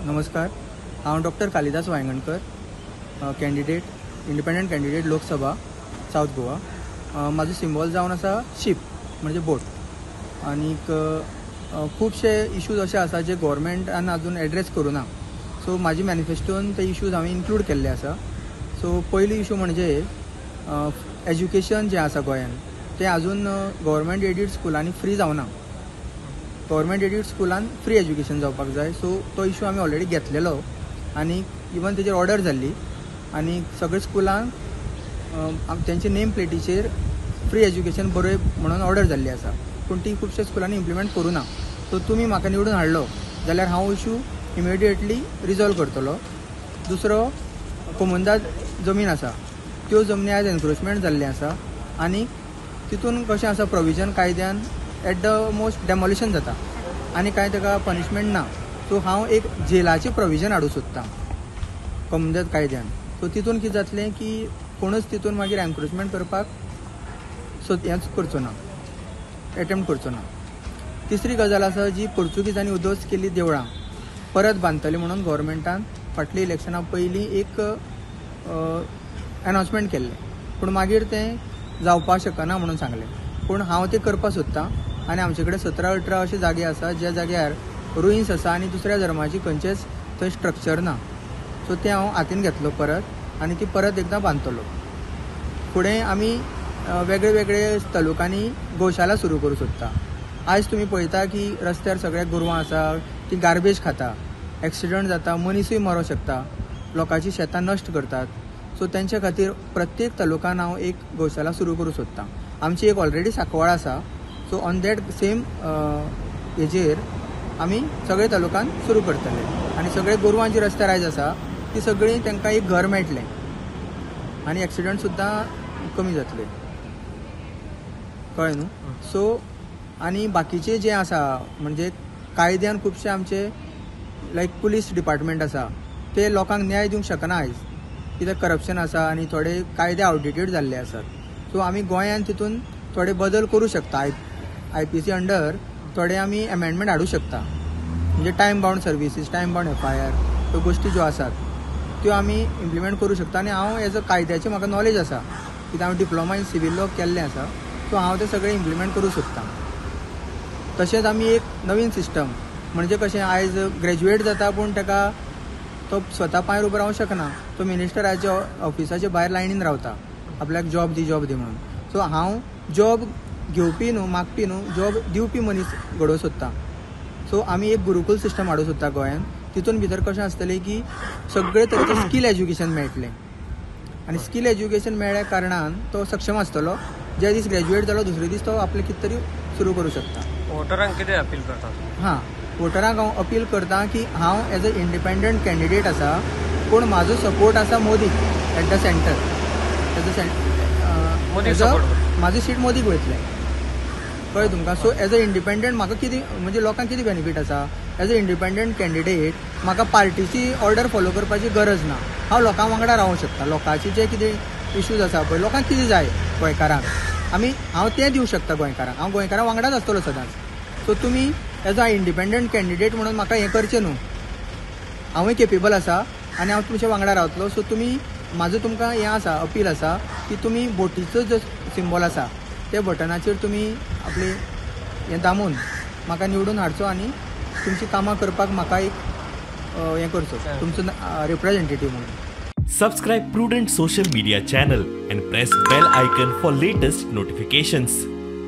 नमस्कार, हांव doctor Kalidas Vaingankar, candidate, independent candidate, Lok Sabha, South Goa. म्हाजो symbol जावन आसा शीप म्हणजे बोट. आनीक खुबशे इशूज अशे आसा जे गोवोरमेंटान अजून एड्रेस करूं ना. सो म्हाजी मॅनिफेस्टोन ते इशूज हांवें इन्क्लूड केल्ले आसा. सो पयली इशू म्हणजे एज्युकेशन जें आसा गोंयान तें अजून गव्हर्मेंट एडीड स्कुलांनी फ्री जावना. गव्हर्मेंट एडीड स्कुलान फ्री एज्युकेशन जावपाक जाय. सो तो इशू आमी ऑलरेडी घेतलेलो आनी इवन तेजेर ऑर्डर जाल्ली आनी सगळे स्कुलांक तेंचे नेम प्लेटीचेर फ्री एज्युकेशन बरय म्हणून ऑर्डर जाल्ली आसा, पूण ती खुबश्या स्कुलांनी इम्प्लिमेंट करूं ना. सो तुमी म्हाका निवडून हाडलो जाल्यार हांव इशू इमिडिएटली रिजॉल्व करतलो. दुसरो, कोमुंदाद जमीन आसा, त्यो जमनी आयज एनक्रोचमेंट जाल्लें आसा आनी तितून कशें आसा प्रोविजन कायद्यान एट the most demolition जाता आनी कांय ताका पनिशमेंट ना. सो हांव एक जेलाचें प्रोविजन हाडूंक सोदतां कोमुंदाद कायद्यान. सो तितून कितें जातलें की कोणूच तितून मागीर एनक्रोचमेंट करपाक हेंच करचो ना, एटेम्प्ट करचो ना. तिसरी गजाल आसा जी पोर्चुगीजांनी उद्ध्वस्त केल्ली देवळां परत बांदतली म्हणून गव्हर्मेंटान फाटल्या इलेक्शना पयलीं एक अनावन्समेंट केल्लें, पूण मागीर तें जावपाक शकना म्हणून सांगलें. पूण हांव तें करपाक सोदतां आनी आमचे कडेन 17-18 अशे जागे आसा ज्या जाग्यार रुइन्स आसा आनी दुसऱ्या धर्माची खंयचेच थंय स्ट्रक्चर ना. सो तें हांव हातीन घेतलो परत आनी ती परत एकदां बांदतलो. फुडें आमी वेगळे वेगळे तालुकांनी गोशाला सुरू करूंक सोदता. आयज तुमी पळयता की रस्त्यार सगळ्या गोरवां आसा, ती गार्बेज खाता, एक्सिडंट जाता, मनीसूय मरोंक शकता, लोकांची शेतां नश्ट करतात. सो तेंच्या खातीर प्रत्येक तालुकान हांव एक गोशाला सुरू करूंक सोदतां. आमची एक ऑलरेडी सांकवाळ आसा, सो ऑन that same हेजेर आमी सगळे तालुकान सुरू करतले आनी सगळे गोरवां जी रस्त्यार आयज आसा ती सगळीं तांकां एक घर मेळटलें आनी एक्सिडंट सुद्दां कमी जातले. कळ्ळें न्हू? सो आनी बाकीचे जे आसा म्हणजे कायद्यान खुबशे आमचे लायक पुलीस डिपार्टमेंट आसा ते लोकांक न्याय दिवंक शकना आयज, कित्याक करप्शन आसा आनी थोडे कायदे आवडेटेड जाल्ले आसात. सो आमी गोंयान तितून थोडे बदल करूं शकता. IPC under थोडे आमी एमेंडमेंट हाडूं शकता, म्हणजे time bound services, time bound FIR, ह्यो गोश्टी ज्यो आसात त्यो आमी इम्प्लिमेंट करूं शकता. आनी हांव एज अ कायद्याची म्हाका नॉलेज आसा, कित्याक हांवें डिप्लोमा इन सिवील लॉ केल्लें आसा. सो हांव तें सगळें इम्प्लिमेंट करूं सोदतां. तशेंच आमी एक नवीन सिस्टम म्हणजे कशें आयज ग्रॅज्युएट जाता पूण ताका तो स्वता पांयार उबो रावंक शकना, तो मिनिस्टराच्या ऑफिसाच्या भायर लायनीन रावता आपल्याक जॉब दी जॉब दी म्हणून. सो हांव जॉब घेवपी न्हू, मागपी न्हू, जॉब दिवपी मनीस घडोवंक सोदतां. सो आमी एक गुरुकूल सिस्टम हाडूंक सोदता गोंयान. तितून भितर कशें आसतलें की सगळे तरेचें स्कील एज्युकेशन मेळटलें आनी स्कील एज्युकेशन मेळ्ळ्या कारणान तो सक्षम आसतलो. जे दीस ग्रॅज्युएट जालो दुसरे दीस तो आपलें कितें तरी सुरू करूं शकता. वोटरांक कितें अपील करता? हां, वोटरांक हांव अपील करता की हांव एज अ इंडिपेंडंट कॅन्डिडेट आसा, पूण म्हाजो सपोर्ट आसा मोदीक at the centre. As a म्हाजी सीट मोदीक वयतलें, कळ्ळें तुमकां? सो एज अ इंडिपेंडंट म्हाका कितें म्हणजे लोकांक कितें बेनिफीट आसा, एज अ इंडिपेंडंट कॅन्डिडेट म्हाका पार्टीची ऑर्डर फॉलो करपाची गरज ना. हांव लोकां वांगडा रावूंक शकता. लोकांचे जे कितें इशूज आसा पळय, लोकांक कितें जाय गोंयकारांक, आमी हांव तें दिवं शकता गोंयकारांक. हांव गोंयकारां वांगडाच आसतलो सदांच. सो तुमी एज अ इंडिपेंडंट कॅन्डिडेट म्हणून म्हाका हें करचें न्हू, हांवूय केपेबल आसा आनी हांव तुमच्या वांगडा रावतलो. सो तुमी म्हाजो तुमकां हें आसा, अपील आसा की तुमी बोटीचो जो सिंबॉल आसा त्या बटनाचेर तुमी आपले हें दामून म्हाका निवडून हाडचो आनी तुमची कामां करपाक म्हाका एक हें करचो, तुमचो रिप्रेजेंटेटीव म्हणून. Subscribe Prudent social media channel and press bell icon for latest notifications.